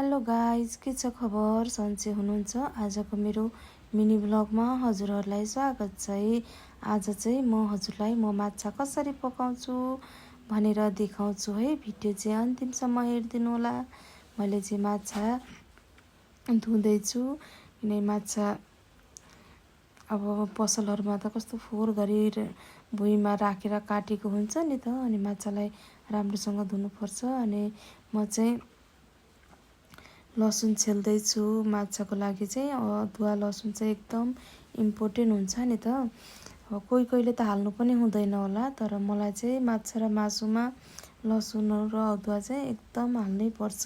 Hello guys, के छ खबर? सन्चै हुनुहुन्छ? आजको मेरो मिनी ब्लगमा हजुरहरूलाई स्वागत छ है। आज चाहिँ म हजुरलाई माछा कसरी पकाउँछु भनेर देखाउँछु है। भिडियो चाहिँ अन्तिमसम्म हेरिदिनु होला। मैले चाहिँ माछा धुँदैछु किनकि माछा अब पसलहरूमा त कस्तो फोहोर गरी भुइँमा राखेर काटेको हुन्छ नि त, अनि माछालाई राम्रोसँग धुनुपर्छ। अनि म चाहिँ लसुन छेल्दैछु। माछाको लागि चाहिँ अदुवा लसुन चाहिँ एकदम इम्पोर्टेन्ट हुन्छ नि त। कोही कोहीले त हाल्नु पनि हुँदैन होला, तर मलाई चाहिँ माछा र मासुमा लसुन र अदुवा चाहिँ एकदम हाल्नै पर्छ,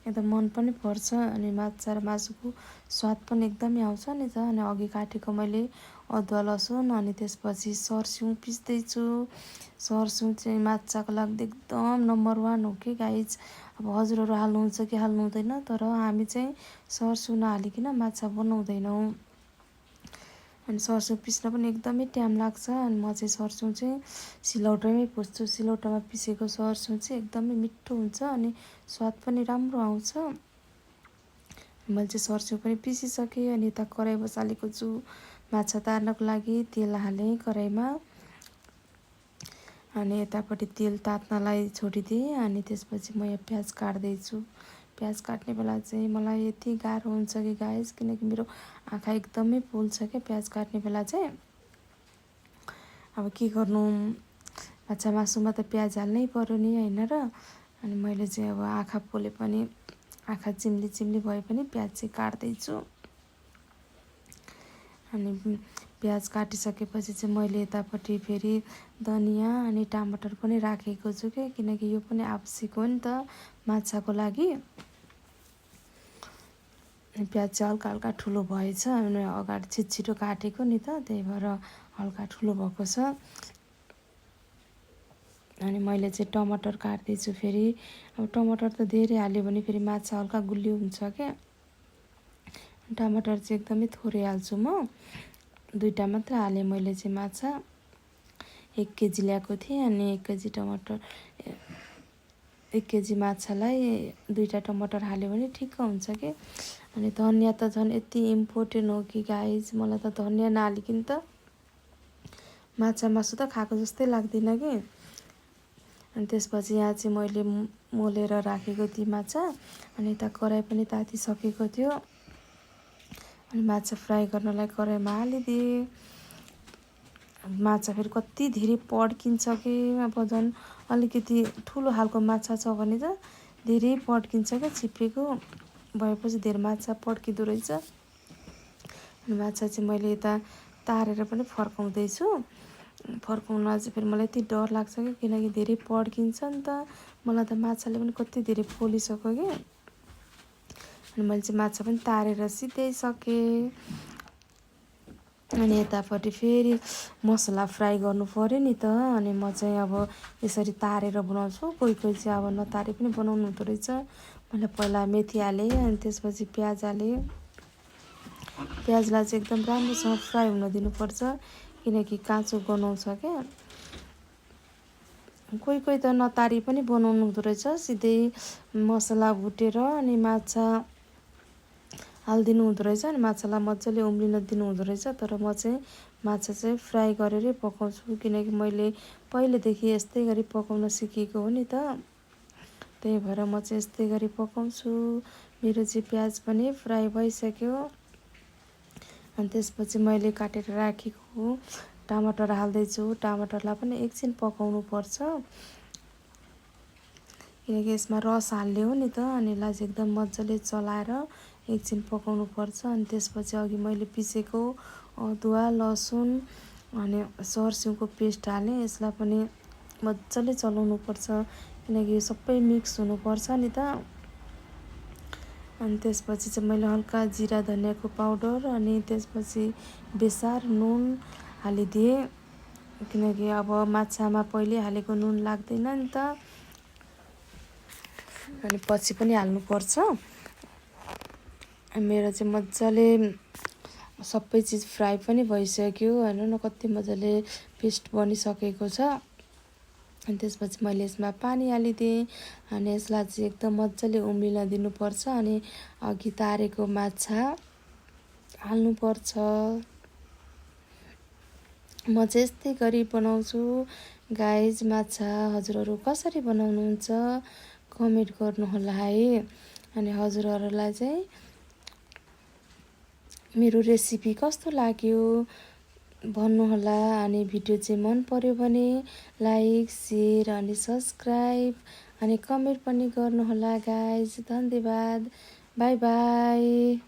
एकदम मन पनि पर्छ। अनि माछा र मासुको स्वाद पनि एकदमै आउँछ नि त। अनि अघि काटेको मैले अदुवा लसुन, अनि त्यसपछि सर्स्युङ पिस्दैछु। सर्स्युङ चाहिँ माछाको लागि एकदम नम्बर 1 हो कि गाइज। अब हजुरहरू हाल्नुहुन्छ कि हाल्नु हुँदैन, तर हामी चाहिँ सर्स्युङ नहालिकन माछा बनाउँदैनौँ। अनि सर्स्युङ पिस्न पनि एकदमै टाइम लाग्छ। अनि म चाहिँ सर्स्युङ चाहिँ सिलौटोमै पिस्छु। सिलौटोमा पिसेको सर्स्युङ चाहिँ एकदमै मिठो हुन्छ अनि स्वाद पनि राम्रो आउँछ। मैले चाहिँ सर्स्युङ पनि पिसिसकेँ। अनि यता कराई बसालेको छु माछा तार्नको लागि। तेल हालेँ कराईमा, अनि यतापट्टि तेल तात्नलाई छोडिदिएँ। अनि त्यसपछि म यहाँ प्याज काट्दैछु। प्याज काट्ने बेला चाहिँ मलाई यति गाह्रो हुन्छ कि गाइस, किनकि मेरो आँखा एकदमै पोल्छ क्या प्याज काट्ने बेला चाहिँ। अब के गर्नु, माछा मासुमा त प्याज हाल्नै पर्यो नि, होइन र। अनि मैले चाहिँ अब आँखा पोले पनि, आँखा चिम्ली चिम्ली भए पनि प्याज चाहिँ काट्दैछु। अनि प्याज काटिसकेपछि चाहिँ मैले यतापट्टि फेरि धनियाँ अनि टमाटर पनि राखेको छु क्या, किनकि यो पनि आवश्यक हो नि त माछाको लागि। प्याज चाहिँ हल्का हल्का ठुलो भएछ, अनि अगाडि छिटो काटेको नि त, त्यही भएर हल्का ठुलो भएको छ। अनि मैले चाहिँ टमाटर काट्दैछु फेरि। अब टमाटर त धेरै हाल्यो भने फेरि माछा हल्का गुलियो हुन्छ क्या। टमाटर चाहिँ एकदमै थोरै हाल्छु म, 2टा मात्र हालेँ मैले चाहिँ। माछा 1 केजी ल्याएको थिएँ, अनि 1 केजी टमाटर, 1 केजी माछालाई 2टा टमाटर हाल्यो भने ठिक्क हुन्छ कि। अनि धनियाँ त झन् यति इम्पोर्टेन्ट हो कि गाइज, मलाई त धनियाँ नहालिकन त माछा मासु त खाएको जस्तै लाग्दैन कि। अनि त्यसपछि यहाँ चाहिँ मैले मोलेर राखेको थिएँ माछा, अनि यता कराई पनि तातिसकेको थियो। अनि माछा फ्राई गर्नलाई कराईमा हालिदिएँ। माछा फेरि कति धेरै पड्किन्छ कि, अब झन् अलिकति ठुलो खालको माछा छ भने त धेरै पड्किन्छ क्या, छिप्पिएको भएपछि धेरै माछा पड्किँदो रहेछ। अनि माछा चाहिँ मैले यता तारेर पनि फर्काउँदैछु। फर्काउन चाहिँ फेरि मलाई यति डर लाग्छ कि, किनकि धेरै पड्किन्छ नि त। मलाई त माछाले पनि कति धेरै पोलिसक्यो कि। अनि मैले चाहिँ माछा पनि तारेर सिधाइसकेँ। अनि यतापट्टि फेरि मसला फ्राई गर्नु पऱ्यो नि त। अनि म चाहिँ अब यसरी तारेर बनाउँछु, कोही कोही चाहिँ अब नतारे पनि बनाउनु हुँदो रहेछ। मैले पहिला मेथी हालेँ, अनि त्यसपछि प्याज हालेँ। प्याजलाई चाहिँ एकदम राम्रोसँग फ्राई हुन दिनुपर्छ, किनकि काँचो गनाउँछ क्या। कोही कोही त नतारी पनि बनाउनु हुँदो रहेछ, सिधै मसला भुटेर अनि माछा हालिदिनु हुँदो रहेछ। अनि माछालाई मजाले उम्लिन दिनु हुँदो रहेछ। तर म चाहिँ माछा चाहिँ फ्राई गरेरै पकाउँछु, किनकि मैले पहिलेदेखि यस्तै गरी पकाउन सिकेको हो नि त, त्यही भएर म चाहिँ यस्तै गरी पकाउँछु। मेरो चाहिँ प्याज पनि फ्राई भइसक्यो। अनि त्यसपछि मैले काटेर राखेको टमाटर हाल्दैछु। टमाटरलाई पनि एकछिन पकाउनु पर्छ, किनकि यसमा रस हाल्ने हो नि त। अनि यसलाई चाहिँ एकदम मजाले चलाएर एकछिन पकाउनु पर्छ। अनि त्यसपछि अघि मैले पिसेको अदुवा लसुन अनि सर्स्युङको पेस्ट हालेँ। यसलाई पनि मजाले चलाउनु पर्छ, किनकि यो सबै मिक्स हुनुपर्छ नि त। अनि त्यसपछि चाहिँ मैले हल्का जिरा धनियाँको पाउडर अनि त्यसपछि बेसार नुन हालिदिएँ, किनकि अब माछामा पहिले हालेको नुन लाग्दैन नि त, अनि पछि पनि हाल्नुपर्छ। मेरो चाहिँ मजाले सबै चिज फ्राई पनि भइसक्यो, होइन न, कति मजाले पेस्ट बनिसकेको छ। अनि त्यसपछि मैले यसमा पानी हालिदिएँ अनि यसलाई चाहिँ एकदम मजाले उम्लिन दिनुपर्छ अनि अघि तारेको माछा हाल्नुपर्छ। म चाहिँ यस्तै गरी बनाउँछु गाइज माछा। हजुरहरू कसरी बनाउनुहुन्छ कमेन्ट गर्नुहोला है। अनि हजुरहरूलाई चाहिँ मेरो रेसिपी कस्तो लाग्यो भन्नुहोला। अनि भिडियो चाहिँ मन पर्यो भने लाइक सेयर अनि सब्सक्राइब अनि कमेन्ट पनि गर्नुहोला गाइज। धन्यवाद। By by.